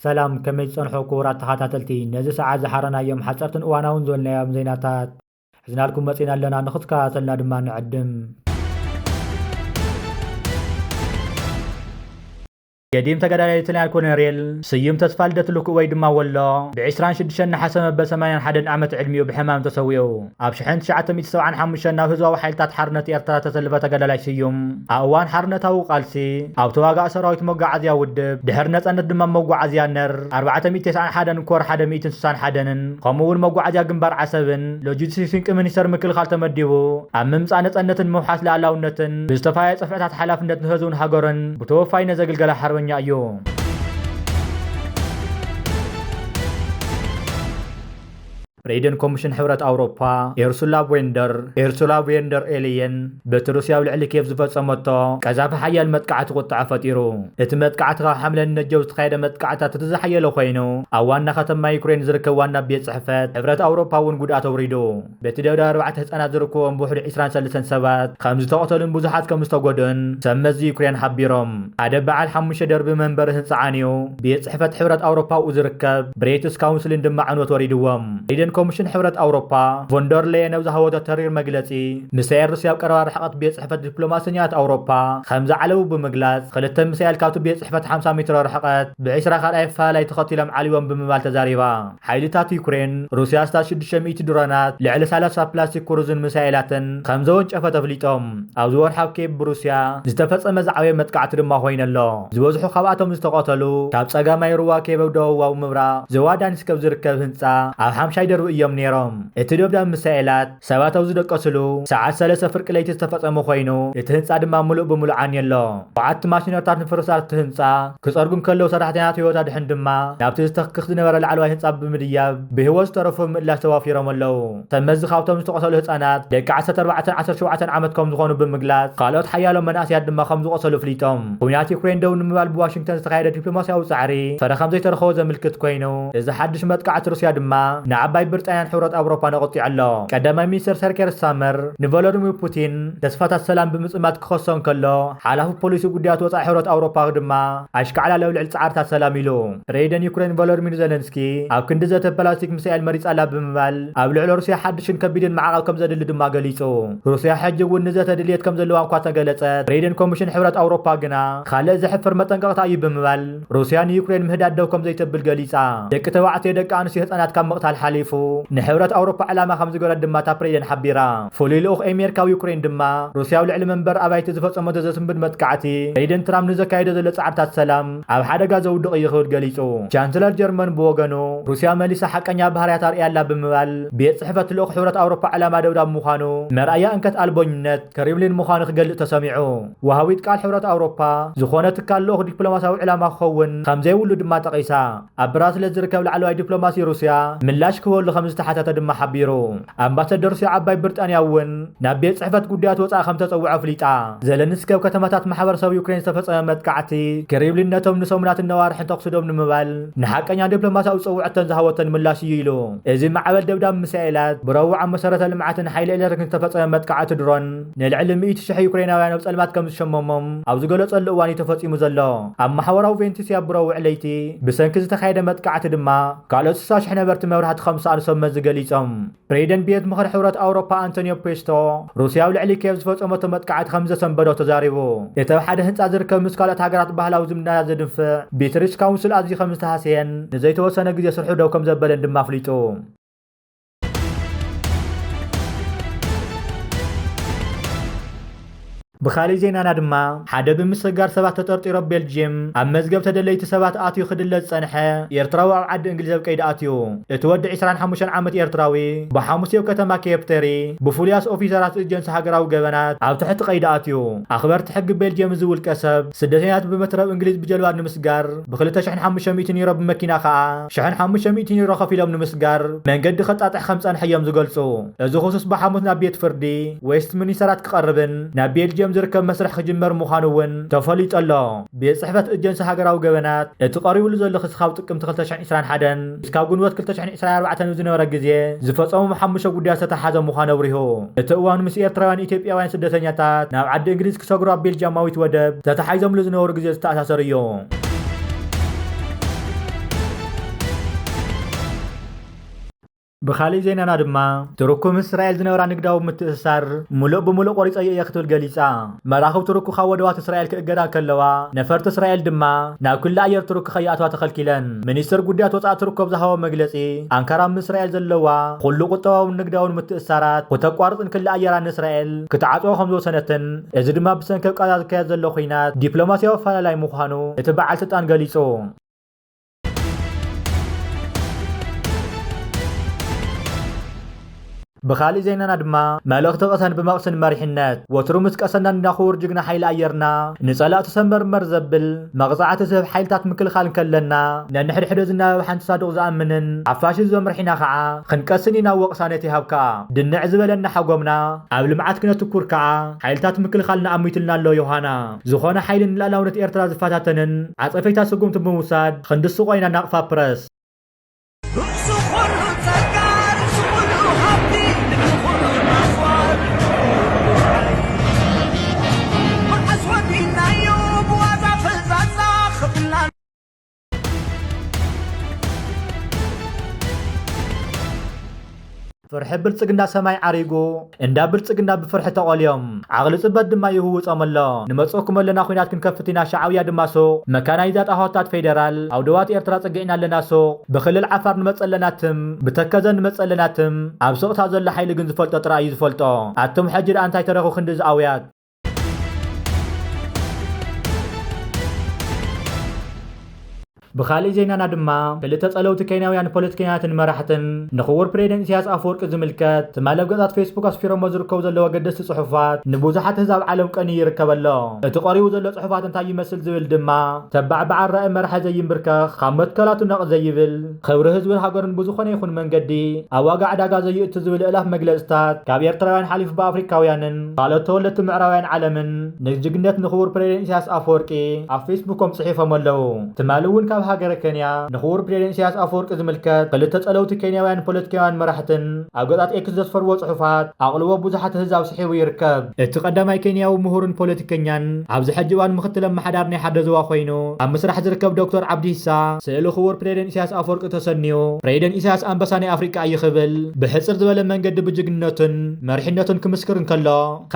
ሰላም፣ ከመይ ትጸንሑ ክቡራት ተኸታተልቲ? ነዚ ሰዓት ዝሓረናዮም ሓጸርትን እዋናውን ዝበልናዮም ዜናታት ሒዝናልኩም መጺና ኣለና፣ ንኽትከታተልና ድማ ንዕድም። ገዲም ተጋዳላይ ሌተናል ኮሎኔል ስዩም ተስፋልደት ልክኡ ወይ ድማ ወሎ፣ ብ ዕስራን ሽዱሽተን ነሓሰ መበል ሰማንያን ሓደን ዓመት ዕድሚኡ ብሕማም ተሰዊኡ። ኣብ ሽሕን ትሽዓተ ሚእቲ ሰብዓን ሓሙሽተን ናብ ህዝባዊ ሓይልታት ሓርነት ኤርትራ ተሰልፈ ተጋዳላይ ስዩም፣ ኣብ እዋን ሓርነታዊ ቃልሲ ኣብ ተዋጋኢ ሰራዊት መጓዓዝያ ውድብ፣ ድሕሪ ነጻነት ድማ መጓዓዝያ ነር ኣርባዕተ ሚእቲ ተስዓን ሓደን ኮር ሓደ ሚእትን ስሳን ሓደንን፣ ከምኡ እውን መጓዓዝያ ግንባር ዓሰብን ሎጂስቲክስ ስንቂ ሚኒስተር ምክልኻል ተመዲቡ፣ ኣብ ምምጻእ ነጻነትን ምውሓስ ልኣላውነትን ብዝተፈላለየ ጽፍዕታት ሓላፍነት ንህዝብን ሃገርን ብተወፋይነት ዘገልገለ ሓርበኛ እዩ። ፕሬዚደንት ኮሚሽን ሕብረት ኣውሮፓ ኤርሱላ ቮንደር፣ ኤርሱላ ቮንደር ኤልየን በቲ ሩስያ ኣብ ልዕሊ ኪየቭ ዝፈጸመቶ ቀዛፊ ሓያል መጥቃዕቲ ቁጥዐ ፈጢሩ። እቲ መጥቃዕቲ ካብ ሓምለ ንነጀው ዝተኻየደ መጥቃዕትታት እቲ ዝሓየለ ኮይኑ፣ ኣብ ዋና ከተማ ዩክሬን ዝርከብ ዋና ቤት ጽሕፈት ሕብረት ኣውሮፓ እውን ጉድኣት ኣውሪዱ። በቲ ደብዳብ ኣርባዕተ ህጻናት ዝርከቦም ብውሕዱ ዕስራን ሰለስተን ሰባት ከም ዝተቐተሉን ብዙሓት ከም ዝተጎድኡን ሰብ መዚ ዩክሬን ሓቢሮም። ሓደ በዓል ሓሙሽተ ደርቢ መንበሪ ህንጻ ዓንዩ፣ ቤት ጽሕፈት ሕብረት ኣውሮፓ ኣብኡ ዝርከብ ብሬትስ ካውንስልን ድማ ዕንወት ወሪድዎም። ፕሬዚደንት ኮሚሽን ሕብረት ኣውሮፓ ቮንደር ሌየን ኣብ ዝሃበቶ ተሪር መግለጺ፣ ሚሳኤል ሩስያ ኣብ ቀረባ ርሕቀት ቤት ጽሕፈት ዲፕሎማሰኛታት ኣውሮፓ ከም ዝዓለቡ ብምግላጽ፣ ክልተ ሚሳኤል ካብቲ ቤት ጽሕፈት ሓምሳ ሜትሮ ርሕቀት ብዕስራ ካልኣይ ኣፈላላይ ተኸቲሎም ዓሊቦም ብምባል ተዛሪባ። ሓይልታት ዩክሬን፣ ሩስያ ስታት ሽዱሽተ ሚእቲ ድሮናት፣ ልዕሊ ሰላሳ ፕላስቲክ ክሩዝን ሚሳኤላትን ከም ዘወንጨፈት ኣፍሊጦም። ኣብዚ ወርሒ ኣብ ኬቭ ብሩስያ ዝተፈጸመ ዝዓበየ መጥቃዕቲ ድማ ኮይነሎ። ዝበዝሑ ካብኣቶም ዝተቐተሉ ካብ ጸጋማይ ሩባ ኬቭ ኣብ ደቡባዊ ምብራቕ ዞባ ዳንስክ ኣብ ዝርከብ ህንጻ ኣብ ሓምሻይ ደርቢ እዮም ነይሮም። እቲ ደብዳብ ሚሳኤላት ሰባት ኣብ ዝደቀስሉ ሰዓት ሰለስተ ፍርቂ ለይቲ ዝተፈጸመ ኮይኑ፣ እቲ ህንጻ ድማ ምሉእ ብምሉእ ዓንዩ ኣሎ። ሸውዓተ ማሽነሪታት ንፍርስራስ እቲ ህንጻ ክጸርጉ እንከለዉ፣ ሰራሕተኛታት ህይወት ኣድሕን ድማ ናብቲ ዝተኽኽ ዝነበረ ላዕለዋይ ህንጻ ብምድያብ ብህይወት ዝተረፉ ምእላሽ ተዋፊሮም ኣለዉ። ሰብ መዚ ካብቶም ዝተቐተሉ ህጻናት ደቂ ዓሰርተ ኣርባዕተን ዓሰርተ ሸውዓተን ዓመት ከም ዝኾኑ ብምግላጽ፣ ካልኦት ሓያሎ መናእሰያት ድማ ከም ዝቖሰሉ ኣፍሊጦም። ኩናት ዩክሬን ደው ንምባል ብዋሽንግተን ዝተኻየደ ዲፕሎማስያዊ ጻዕሪ ፍረ ከም ዘይተረኸቦ ዘምልክት ኮይኑ፣ እዚ ሓድሽ መጥቃዕቲ ሩስያ ድማ ንዓባይ ብሪጣንያን ሕብረት ኣውሮፓን ኣቖጢዑ ኣሎ። ቀዳማይ ሚኒስተር ሰር ኬር ስታርመር ንቮሎዲሚር ፑቲን ተስፋታት ሰላም ብምጽማት ክኸሶ እንከሎ፣ ሓላፊ ፖሊሲ ጉዳያት ወጻኢ ሕብረት ኣውሮፓ ድማ ኣሽካዕላል ኣብ ልዕሊ ጻዕርታት ሰላም ኢሉ። ፕሬዚደንት ዩክሬን ቮሎዲሚር ዜለንስኪ ኣብ ክንዲ ዘተ ፕላስቲክ ሚሳኤል መሪጻ ኣላ ብምባል፣ ኣብ ልዕሊ ሩስያ ሓድሽን ከቢድን ማዕቐብ ከም ዘድሊ ድማ ገሊጹ። ሩስያ ሕጂ እውን ንዘተ ድልየት ከም ዘለዋ እኳ ተገለጸት፣ ፕሬዚደንት ኮሚሽን ሕብረት ኣውሮፓ ግና ካልእ ዘሕፍር መጠንቀቕታ እዩ ብምባል፣ ሩስያ ንዩክሬን ምህዳድ ደው ከም ዘይተብል ገሊጻ። ደቂ ተባዕትዮ፣ ደቂ ኣንስትዮ፣ ህጻናት ካብ ምቕታል ሓሊፉ ንሕብረት ኣውሮፓ ዕላማ ከም ዝገበረት ድማ እታ ፕሬዚደንት ሓቢራ። ፍሉይ ልኡኽ ኣሜሪካ ኣብ ዩክሬን ድማ፣ ሩስያ ኣብ ልዕሊ መንበሪ ኣባይቲ ዝፈጸመቶ ዘስንብድ መጥቃዕቲ፣ ፕሬዚደንት ትራምፕ ንዘካየዶ ዘሎ ጻዕርታት ሰላም ኣብ ሓደጋ ዘውድቕ እዩ ክብል ገሊጹ። ቻንስለር ጀርመን ብወገኑ፣ ሩስያ መሊሳ ሓቀኛ ባህርያት ኣርእያ ኣላ ብምባል፣ ቤት ጽሕፈት ልኡኽ ሕብረት ኣውሮፓ ዕላማ ደብዳብ ምዃኑ መርኣያ እንከት ኣልቦኝነት ክሬምሊን ምዃኑ ክገልጽ ተሰሚዑ። ወሃቢት ቃል ሕብረት ኣውሮፓ፣ ዝኾነ ትካል ልኡኽ ዲፕሎማስያዊ ዕላማ ክኸውን ከም ዘይብሉ ድማ ጠቒሳ። ኣብ ብራስለስ ዝርከብ ላዕለዋይ ዲፕሎማሲ ሩስያ ምላሽ ክህበሉ ከም ዝተሓተተ ድማ ሓቢሩ። ኣምባሳደር ሩስያ ዓባይ ብሪጣንያ እውን ናብ ቤት ጽሕፈት ጉዳያት ወጻኢ ከም ተጸውዐ ኣፍሊጣ። ዘለንስኪ ኣብ ከተማታት ማሕበረሰብ ዩክሬን ዝተፈጸመ መጥቃዕቲ፣ ክሬምሊን ነቶም ንሰሙናትን ነዋርሕን ተኹሲ ደው ንምባል ንሓቀኛ ዲፕሎማስያዊ ጸውዕተን ዝሃበተን ምላሽ እዩ ኢሉ። እዚ ማዕበል ደብዳብ ሚሳኤላት፣ ብረቡዕ ኣብ መሰረተ ልምዓትን ሓይሊ ኤሌክትሪክን ዝተፈጸመ መጥቃዕቲ ድሮን፣ ንልዕሊ ሚእቲ ሽሕ ዩክሬናውያን ኣብ ጸልማት ከም ዝሸመሞም ኣብ ዝገለጸሉ እዋን እዩ ተፈጺሙ ዘሎ። ኣብ ማሕበራዊ ቬንቲስያ ብረቡዕ ለይቲ ብሰንኪ ዝተኻየደ መጥቃዕቲ ድማ፣ ካልኦት ስሳ ሽሕ ነበርቲ መብራህቲ ከም ዝሰኣኑ ሰብ መዚ ገሊጾም። ፕሬዚደንት ቤት ምኽሪ ሕብረት ኣውሮፓ ኣንቶኒዮ ፔስቶ፣ ሩስያ ኣብ ልዕሊ ኪየቭ ዝፈጸመቶ መጥቃዕቲ ከም ዘሰንበዶ ተዛሪቡ። እቲ ኣብ ሓደ ህንጻ ዝርከብ ምስ ካልኦት ሃገራት ባህላዊ ዝምድናታት ዘድንፍዕ ቤትሪች ካውንስል ኣዝዩ ከም ዝተሃሰየን ንዘይተወሰነ ግዜ ስርሑ ደው ከም ዘበለን ድማ ኣፍሊጡ። ብኻሊእ ዜናና ድማ፣ ሓደ ብምስግጋር ሰባት ተጠርጢሩ ኣብ ቤልጅየም ኣብ መዝገብ ተደለይቲ ሰባት ኣትዩ ክድለ ዝጸንሐ ኤርትራዊ ኣብ ዓዲ እንግሊዝ ኣብ ቀይዲ ኣትዩ። እቲ ወዲ ዕስራን ሓሙሽተን ዓመት ኤርትራዊ ብሓሙስ ኣብ ከተማ ኬፕ ቴሪ ብፍሉያት ኦፊሰራት ኤጀንሲ ሃገራዊ ገበናት ኣብ ትሕቲ ቀይዲ ኣትዩ። ኣኽበርቲ ሕጊ ቤልጅየም፣ እዚ ውልቀ ሰብ ስደተኛታት ብመትረብ እንግሊዝ ብጀልባ ንምስጋር ብክልተ ሽሕን ሓሙሽተ ሚእትን ዩሮ፣ ብመኪና ከኣ ሽሕን ሓሙሽተ ሚእትን ዩሮ ከፊሎም ንምስጋር መንገዲ ከጣጥሕ ከም ጸንሐ እዮም ዝገልጹ። እዚ ክሱስ ብሓሙስ ናብ ቤት ፍርዲ ዌስት ሚኒስተራት ክቐርብን ናብ ቤልጅየም ዝርከብ መስርሕ ክጅመር ምዃኑ እውን ተፈሊጡ ኣሎ። ቤት ጽሕፈት ኤጀንሲ ሃገራዊ ገበናት፣ እቲ ቀሪቡሉ ዘሎ ክሲ ካብ ጥቅምቲ ክልተ ሽሕን ዕስራን ሓደን እስካብ ግንቦት ክልተ ሽሕን ዕስራን ኣርባዕተን ዝነበረ ግዜ ዝፈጸሞም ሓሙሽተ ጉዳያት ዝተተሓሓዘ ምዃኑ ኣብሪሁ። እቲ እዋን ምስ ኤርትራውያን ኢትዮጵያውያን ስደተኛታት ናብ ዓዲ እንግሊዝ ክሰግሩ ኣብ ቤልጃማዊት ወደብ ተተሓሒዞምሉ ዝነበሩ ግዜ ዝተኣሳሰር እዩ። ብኻሊእ ዜናና ድማ፣ ቱርኩ ምስ እስራኤል ዝነበራ ንግዳዊ ምትእስሳር ሙሉእ ብሙሉእ ቆሪጸዮ እየ ክትብል ገሊጻ። መራኽብ ቱርኩ ካብ ወደባት እስራኤል ክእገዳ ከለዋ፣ ነፈርቲ እስራኤል ድማ ናብ ክሊ ኣየር ቱርክ ከይኣትዋ ተኸልኪለን። ሚኒስትር ጉዳያት ወጻኢ ቱርክ ኣብ ዝሃቦ መግለጺ፣ ኣንካራ ምስ እስራኤል ዘለዋ ኩሉ ቁጠባውን ንግዳውን ምትእስሳራት ክተቋርጽን ክሊ ኣየራ ንእስራኤል ክትዓጽዎ ከም ዝወሰነትን፣ እዚ ድማ ብሰንኪ ኣብ ቃዛ ዝካየድ ዘሎ ኲናት ዲፕሎማስያዊ ኣፈላላይ ምዃኑ እቲ በዓል ስልጣን ገሊጹ። ብኻሊእ ዜናና ድማ፣ መልእኽቲ ቀሰን ብመቕስን መሪሕነት፣ ወትሩ ምስ ቀሰና ንዳኹር ጅግና ሓይሊ ኣየርና፣ ንጸላእቲ ሰመርመር ዘብል መቕጻዕቲ ዝህብ ሓይልታት ምክልኻል እንከለና፣ ነንሕድሕዶ ዝናበብ ሓንቲ ሳዱቕ ዝኣምንን ሓፋሽ ህዝቢ መምርሒና ኸዓ፣ ክንቀስን ኢና ወቕሳ ነቲ ሃብካ። ድንዕ ዝበለና ሓጎምና፣ ኣብ ልምዓት ክነትኩር ከኣ፣ ሓይልታት ምክልኻልና ኣሚቱልና ኣሎ ዮሃና። ዝኾነ ሓይሊ ንልኣላውነት ኤርትራ ዝፈታተንን ዓጸፌታ ስጉምቲ ብምውሳድ ክንድስቆ ኢና ናቕፋ ፕረስ። ርእሱ ኩሉ ጸጋ፣ ርእሱ ኩሉ ሃብቲ፣ ልዕሊ ኩሉ ማስዋር። መዓስ ወዲናዮ ብዋዛ ፈዛዛ ክብልና። ፍርሒ ብልጽግና ሰማይ ዓሪጉ፣ እንዳ ብልጽግና ብፍርሒ ተቖልዮም። ዓቕሊ ጽበት ድማ ይህውጾም ኣሎ። ንመጽእኩም ኣለና ኲናት ክንከፍት ኢና፣ ሻዕብያ ድማ ሱቕ። መካናይዛት ኣሆታት ፌደራል፣ ኣውደባት ኤርትራ ጸጊዕና ኣለና ሱቕ። ብክልል ዓፋር ንመጽእ ኣለና ትም፣ ብተከዘ ንመጽእ ኣለና ትም። ኣብ ስቕታ ዘሎ ሓይሊ ግን ዝፈልጦ ጥራይ እዩ ዝፈልጦ። ኣቱም ሕጂ ደኣ እንታይ ተረኹ ክንዲ እዚ ኣውያት? ብኻሊእ ዜናና ድማ፣ ክልተ ጸለውቲ ኬንያውያን ፖለቲከኛትን መራሕትን ንክቡር ፕሬዚደንት ኢሳያስ ኣፈወርቂ ዝምልከት ትማሊ ኣብ ገጻት ፌስቡክ ኣስፊሮሞ ዝርከቡ ዘለዉ ኣገደስቲ ጽሑፋት ንብዙሓት ህዝቢ ኣብ ዓለም ቀንዩ ይርከብ ኣሎ። እቲ ቀሪቡ ዘሎ ጽሑፋት እንታይ ይመስል ዝብል ድማ፣ ተባዕ ብዓል ራኢ መራሒ ዘይምብርከኽ፣ ካብ መትከላቱ ነቕ ዘይብል፣ ክብሪ ህዝብን ሃገርን ብዝኾነ ይኹን መንገዲ ኣብ ዋጋ ዕዳጋ ዘየእቱ ዝብል እላፍ መግለጽታት ካብ ኤርትራውያን ሓሊፉ ብኣፍሪካውያንን ካልኦት ተወለድቲ ምዕራባውያን ዓለምን ንጅግነት ንክቡር ፕሬዚደንት ኢሳያስ ኣፈወርቂ ኣብ ፌስቡኮም ጽሒፎም ኣለዉ። ትማሊ እውን ካብ ሃገረ ኬንያ ንክቡር ፕሬዚደንት ኢሳያስ ኣፈወርቂ ዝምልከት ክልተ ጸለውቲ ኬንያውያን ፖለቲካውያን መራሕትን ኣብ ገጻት ኤክስ ዘስፈርዎ ጽሑፋት ኣቕልቦ ብዙሓት ህዝቢ ኣብ ስሒቡ ይርከብ። እቲ ቀዳማይ ኬንያዊ ምሁርን ፖለቲከኛን ኣብዚ ሕጂ እዋን ምኽትል ኣመሓዳሪ ናይ ሓደ ዞባ ኮይኑ ኣብ ምስራሕ ዝርከብ ዶክተር ዓብዲ ኢሳ ስእሊ ክቡር ፕሬዚደንት ኢሳያስ ኣፈወርቂ ተሰንዩ፣ ፕሬዚደንት ኢሳያስ ኣንበሳ ናይ ኣፍሪቃ እዩ ክብል ብሕጽር ዝበለ መንገዲ ብጅግንነቱን መሪሕነቱን ክምስክር እንከሎ፣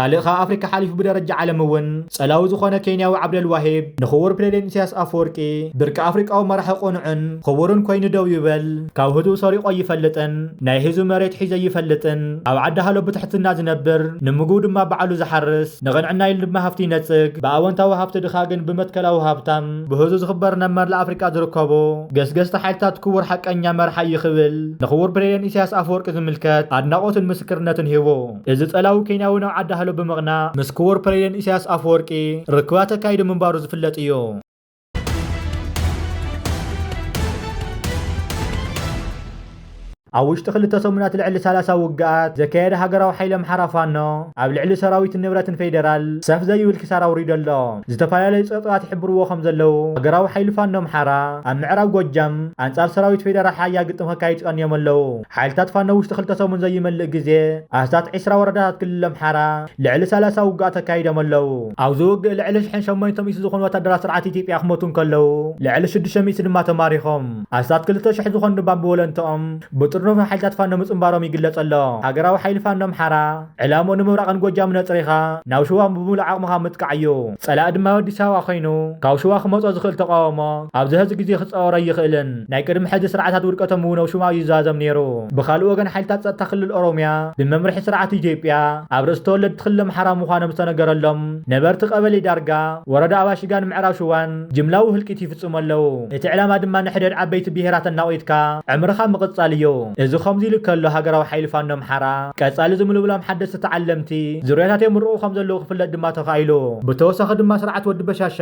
ካልእ ካብ ኣፍሪቃ ሓሊፉ ብደረጃ ዓለም እውን ጸላዊ ዝኾነ ኬንያዊ ዓብደል ዋሂብ ንክቡር ፕሬዚደንት ኢሳያስ ኣፈወርቂ ብርቂ ኣፍሪቃዊ መራሒ ቅኑዕን ክቡርን ኮይኑ ደው ይበል። ካብ ህዝቡ ሰሪቑ ኣይፈልጥን፣ ናይ ህዝቡ መሬት ሒዙ ኣይፈልጥን፣ ኣብ ዓዲ ሃሎ ብትሕትና ዝነብር፣ ንምግቡ ድማ ባዕሉ ዝሓርስ፣ ንቕንዕና ኢሉ ድማ ሃፍቲ ይነጽግ። ብኣወንታዊ ሃብቲ ድኻ ግን ብመትከላዊ ሃብታም፣ ብህዝቡ ዝኽበር ናብ መላእ ኣፍሪቃ ዝርከቡ ገስገስቲ ሓይልታት ክቡር ሓቀኛ መርሓ እዩ ክብል ንክቡር ፕሬዚደንት ኢሳያስ ኣፈወርቂ ዝምልከት ኣድናቖትን ምስክርነትን ሂቡ። እዚ ጸላዊ ኬንያዊ ናብ ዓዲ ሃሎ ብምቕናእ ምስ ክቡር ፕሬዚደንት ኢሳያስ ኣፈወርቂ ርክባት ኣካይዱ ምንባሩ ዝፍለጥ እዩ። ኣብ ውሽጢ ክልተ ሰሙናት ልዕሊ ሰላሳ ውግኣት ዘካየደ ሃገራዊ ሓይሊ ኣምሓራ ፋኖ፣ ኣብ ልዕሊ ሰራዊትን ንብረትን ፌደራል ሰፍ ዘይብል ኪሳራ ኣውሪዱ ኣሎ። ዝተፈላለዩ ጸብጻባት ይሕብርዎ ከም ዘለዉ፣ ሃገራዊ ሓይሊ ፋኖ ኣምሓራ ኣብ ምዕራብ ጎጃም ኣንጻር ሰራዊት ፌደራል ሓያ ግጥም ከካይድ ጸንዮም ኣለዉ። ሓይልታት ፋኖ ውሽጢ ክልተ ሰሙን ዘይመልእ ግዜ ኣስታት ዕስራ ወረዳታት ክልል ኣምሓራ ልዕሊ ሰላሳ ውግኣት ኣካይዶም ኣለዉ። ኣብዚ ውግእ ልዕሊ ሽሕን ሸሞንተ ሚእቲ ዝኾኑ ወታደራት ስርዓት ኢትዮጵያ ክሞቱ እንከለዉ፣ ልዕሊ ሽዱሽተ ሚእቲ ድማ ተማሪኾም። ኣስታት ክልተ ሽሕ ዝኾኑ ድማ ብወለንትኦም ብጥርኑፍ ሓይልታት ፋኖ ምጽንባሮም ይግለጽ ኣሎ። ሃገራዊ ሓይሊ ፋኖ ኣምሓራ፣ ዕላምኡ ንምብራቕን ጎጃምን ኣጽሪኻ ናብ ሽዋ ብምሉእ ዓቕምኻ ምጥቃዕ እዩ። ጸላኢ ድማ ኣዲስ ኣበባ ኮይኑ፣ ካብ ሽዋ ክመጾ ዝኽእል ተቃውሞ ኣብዚ ሕዚ ግዜ ክጻወር ኣይኽእልን። ናይ ቅድሚ ሕዚ ስርዓታት ውድቀቶም እውን ኣብ ሽዋ እዩ ዝዛዘም ነይሩ። ብኻልእ ወገን፣ ሓይልታት ጸጥታ ክልል ኦሮምያ ብመምርሒ ስርዓት ኢትዮጵያ ኣብ ርእሲ ተወለድቲ ክልል ኣምሓራ ምዃኖም ዝተነገረሎም ነበርቲ ቀበሌ ዳርጋ፣ ወረዳ ኣባሽጋን ምዕራብ ሽዋን ጅምላዊ ህልቂት ይፍጽሙ ኣለዉ። እቲ ዕላማ ድማ ንሕድሕድ ዓበይቲ ብሄራት ኣናቒትካ ዕምርኻ ምቕጻል እዩ። እዚ ከምዚ ኢሉ ከሎ፣ ሃገራዊ ሓይሊ ፋኖ ኣምሓራ ቀጻሊ ዝምልምሎም ሓደስቲ ተዓለምቲ ዙርያታት የምርቑ ከም ዘለዉ ክፍለጥ ድማ ተኻኢሉ። ብተወሳኺ ድማ ስርዓት ወዲ በሻሻ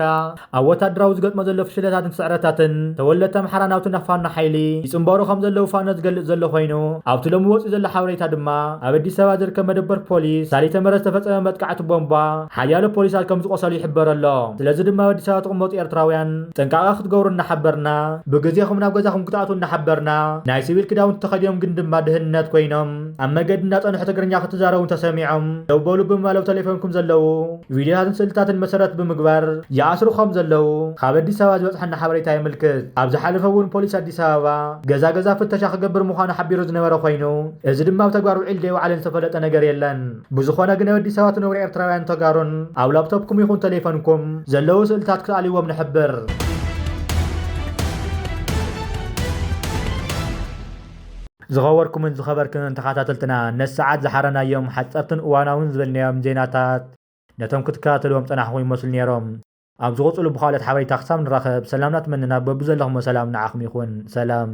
ኣብ ወታደራዊ ዝገጥሞ ዘሎ ፍሽለታትን ስዕረታትን ተወለድቲ ኣምሓራ ናብቲ ናብ ፋኖ ሓይሊ ይጽንበሩ ከም ዘለዉ ፋኖ ዝገልጽ ዘሎ ኮይኑ፣ ኣብቲ ሎሚ ወጺኡ ዘሎ ሓበሬታ ድማ ኣብ ኣዲስ ኣበባ ዝርከብ መደበር ፖሊስ ሳሊተ መረ ዝተፈጸመ መጥቃዕቲ ቦምባ ሓያሎ ፖሊሳት ከም ዝቆሰሉ ይሕበር ኣሎ። ስለዚ ድማ ኣብ ኣዲስ ኣበባ ትቕመጡ ኤርትራውያን ጥንቃቐ ክትገብሩ እናሓበርና፣ ብግዜኹም ናብ ገዛኹም ክትኣትዉ እናሓበርና፣ ናይ ሲቪል ክዳውንቲ ተኸ- እዮም ግን ድማ ድህነት ኮይኖም ኣብ መገዲ እንዳፀንሑ ትግርኛ ክትዛረቡ ተሰሚዖም ደው በሉ ብምባል ኣብ ቴሌፎንኩም ዘለዉ ቪድዮታትን ስእልታትን መሰረት ብምግባር ይኣስሩ ከም ዘለዉ ካብ ኣዲስ ኣበባ ዝበፅሐና ሓበሬታ የምልክት። ኣብ ዝሓለፈ እውን ፖሊስ ኣዲስ ኣበባ ገዛ ገዛ ፍተሻ ክገብር ምዃኑ ሓቢሩ ዝነበረ ኮይኑ፣ እዚ ድማ ኣብ ተግባር ውዒሉ ደይወዓለን ዝተፈለጠ ነገር የለን። ብዝኾነ ግን ኣብ ኣዲስ ኣበባ ትነብሩ ኤርትራውያን ተጋሩን ኣብ ላፕቶፕኩም ይኹን ቴሌፎንኩም ዘለዉ ስእልታት ክትኣልይዎም ንሕብር። ዝኸበርኩምን ዝኸበርክንን ተኸታተልትና፣ ነዚ ሰዓት ዝሓረናዮም ሓጸርትን እዋናውን ዝበልናዮም ዜናታት ነቶም ክትከታተልዎም ጸናሕኹም ይመስሉ ነይሮም። ኣብ ዝቕጽሉ ብኻልኦት ሓበሬታ ክሳብ ንራኸብ፣ ሰላምና ትመንና፣ በብዘለኹሞ ሰላም ንዓኹም ይኹን። ሰላም።